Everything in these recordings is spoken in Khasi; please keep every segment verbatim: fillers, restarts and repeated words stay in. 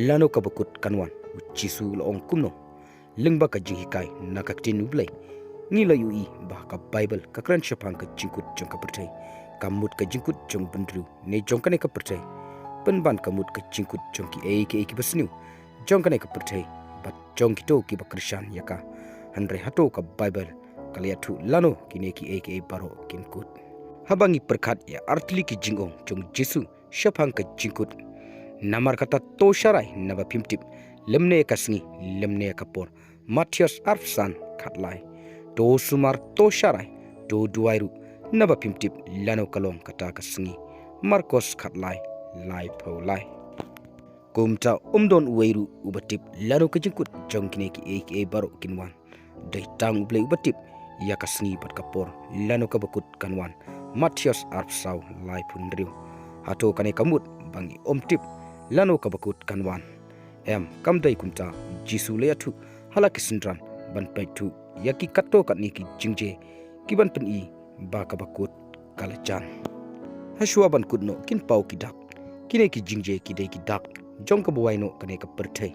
Lano kaba kut kan wan, u Jisu u la ong kumno? Lyngba ka jinghikai na ka ktien U Blei, ngi la ïohi ba ka Baibl ka kren shaphang ka jingkut jong ka pyrthei. Ka mut ka jingkut jong u bynriew ne jong kane ka pyrthei, pynban ka mut ka jingkut jong kiei kiei kiba sniew jong kane ka pyrthei bad jong kito kiba kyrshan ïa ka. Hynrei hato ka Baibl ka la ïathuh lano kine kiei kiei baroh kin kut? Haba ngi pyrkhat ïa artylli ki jingong jong u Jisu shaphang ka jingkut, namar kata, to sharai naba phim tip, lymne ka sngi, lymne ka por. Mathaios arphew san khatlai. To sumar, to sharai, to duwai ruh naba phim tip lano ka long kata ka sngi. Markos khatlai, laiphew lai. Kumta, ym don uwei ruh uba tip lano ka jingkut jong kine kiei kiei baroh kin wan. Dei tang U Blei uba tip ïa ka sngi bad ka por lano kaba kut kan wan. Mathaios arphew saw, laiphew hynriew. Hato kane ka mut ba ngi ym tip lano kaba kut kan wan? Em, kam dei kumta. U Jisu u la ïathuh ha la ki synran ban peit thuh ïa ki katto katne ki jingjia kiban pyni ba kaba kut ka la jan. Hashwa ban kut noh, kin paw ki dak. Kine ki jingjia ki dei ki dak jong ka buaid noh kane ka pyrthei.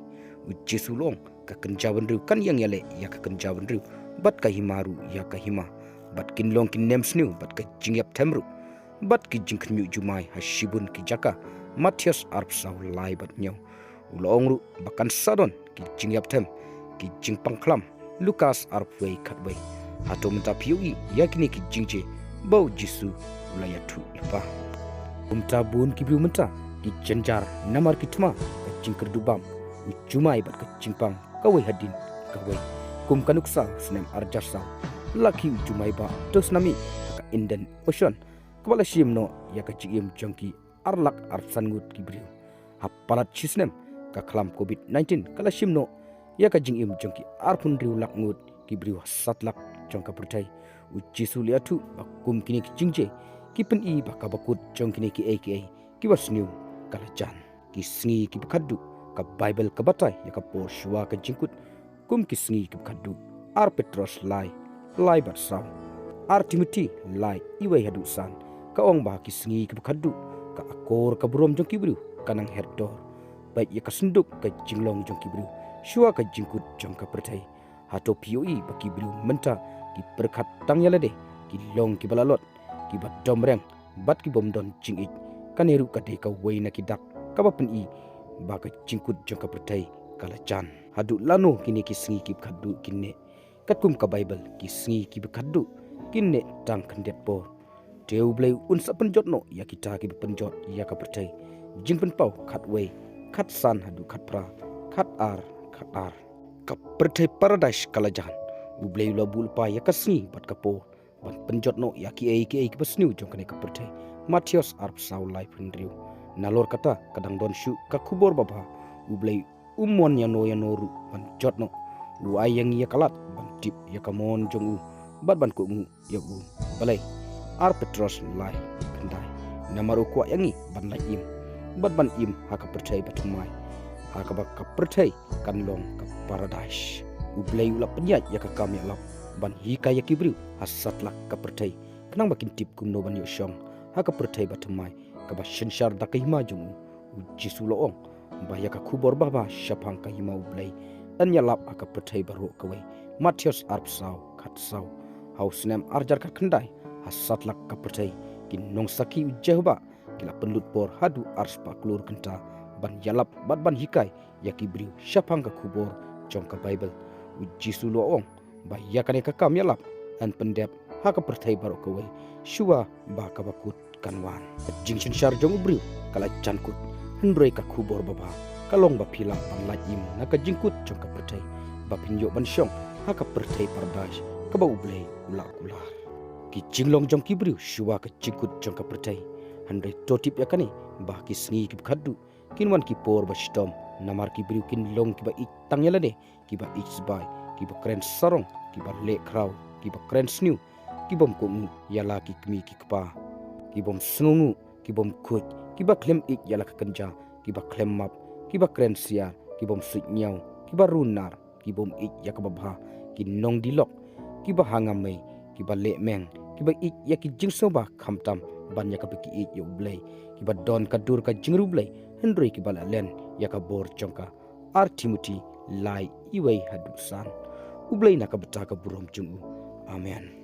U Jisu u la ong, ka kynja bynriew kan ïeng ïaleh ïa ka kynja bynriew, bad ka hima ruh ïa ka hima, bad kin long ki nemsniew bad ka jingïap them ruh, bad ki jingkhynñiuh jumai ha shibun ki jaka. Mathaios arphew saw, lai bad hynñiew. U la ong ruh ba kan sa don ki jingïap them, ki jingpang khlam. Lukas arphew wei, khatwei. Hato mynta phi ïohi ïa kine ki jingjia ba u Jisu u la ïathuh lypa? Kumta bun ki briew mynta ki jynjar namar ki thma, ka jingkyrduh bam, u jumai bad ka jingpang kawei hadien kawei. Kum ka nuksa snem arhajar saw, la khih u jumai ba to tsunami ha ka Indian Ocean, kaba la shim noh ïa ka jingim jong ki ar lak arphew san ngut ki briew. Ha palat shi snem, ka khlam covid nineteen ka la shim noh ïa ka jingim jong ki arphew hynriew lak ngut ki briew ha satlak jong ka pyrthei. U Jisu u la ïathuh ba kum kine ki jingjia ki pyni ba kaba kut jong kine kiei kiei kiba sniew ka la jan. Ki sngi kiba khatduh, ka Baibl ka batai ïa ka por shuwa ka jingkut kum ki sngi kiba khatduh. Ar Petros lai, lai bad saw. Ar Timothi lai, iwei haduh san, ka ong ba ki sngi kiba khatduh, ka akor ka burom jong ki briew ka nang her dor. Peit ïa ka synduk ka jinglong jong ki briew shuwa ka jingkut jong ka pyrthei. Hato phi ïohi ba ki briew mynta ki pyrkhat tang ïa lade, ki long kiba lalot, kiba dom reng, bad ki bym don jingïeit? Kane ruh ka dei kawei na ki dak kaba pyni ba ka jingkut jong ka pyrthei ka la jan. Haduh lano kine ki sngi kiba khatduh kin neh? Katkum ka Baibl, ki sngi kiba khatduh kin neh tang khyndiat por. Te U Blei un sa pynjot noh ïa kita kiba pynjot ïa ka pyrthei. Jingpynpaw khatwei, khatsan haduh khatphra, khatar, khatar. Ka pyrthei paradais ka la jan. U Blei u la buh lypa ïa ka sngi bad ka por ban pynjot noh ïa kiei kiei kiba sniew jong kane ka pyrthei. Mathaios arphew saw, laiphew hynriew. Nalor kata, ka dang don shuh ka khubor babha. U Blei um mon ïano ïano ruh ban jot noh. U ai ïa ngi ïa ka lad ban tip ïa ka mon jong u bad ban kohnguh ïa u. Balei? Ar Petros lai, khyndai. Namar u kwah ïa ngi ban lait im, bad ban im ha ka pyrthei bathymmai, ha kaba ka pyrthei kan long ka paradais. U Blei u la pynïaid ïa ka kam ïalap ban hikai ïa ki briew ha satlak ka pyrthei, khnang ba kin tip kumno ban ïoh shong ha ka pyrthei bathymmai kaba synshar da ka hima jong u. U Jisu u la ong ba ïa ka khubor babha shaphang ka hima U Blei yn ïalap ha ka pyrthei baroh kawei. Mathaios arphew saw, khatsaw. Ha u snem arhajar khatkhyndai, ha satlak ka pyrthei, ki nongsakhi u Jehobah ki la pynlut por haduh arspah klur kynta ban ïalap bad ban hikai ïa ki briew shaphang ka khubor jong ka Baibl. U Jisu u la ong ba ïa kane ka kam ïalap yn pyndep ha ka pyrthei baroh kawei shuwa ba kaba kut kan wan. Ka jingsynshar jong u briew ka la jan kut, hynrei ka khubor babha ka long ba phi lah ban lait im na ka jingkut jong ka pyrthei, ba phin ïoh ban shong ha ka pyrthei paradais kaba U Blei u la kular. Ki jinglong jong ki briew shuwa ka jingkut jong ka pyrthei. Hynrei to tip ïa kane, ba ki sngi kiba khatduh kin wan ki por bashitom, namar ki briew kin long kiba ïeit tang ïa lade, kiba ïeit sbai, kiba kren sarong, kiba leh khraw, kiba kren sniew, ki bym kohnguh ïa la ki kmie ki kpa, ki bym sngewnguh, ki bym khuid, kiba khlem ïeit ïa la ka kynja, kiba khlem map, kiba kren siar, ki bym suidñiew, kiba runar, ki bym ïeit ïa kaba bha, ki nongdih lok, kiba ha ngam mei, kiba leh meng, kiba ïeit ïa ki jingsngewbha khamtam ban ïa kaba ki ïeit ïa U Blei, kiba don ka dur ka jingriewblei, hynrei kiba la len ïa ka bor jong ka. Ar Timothi lai, wei haduh san. U Blei na ka bynta ka burom jong u. Amen.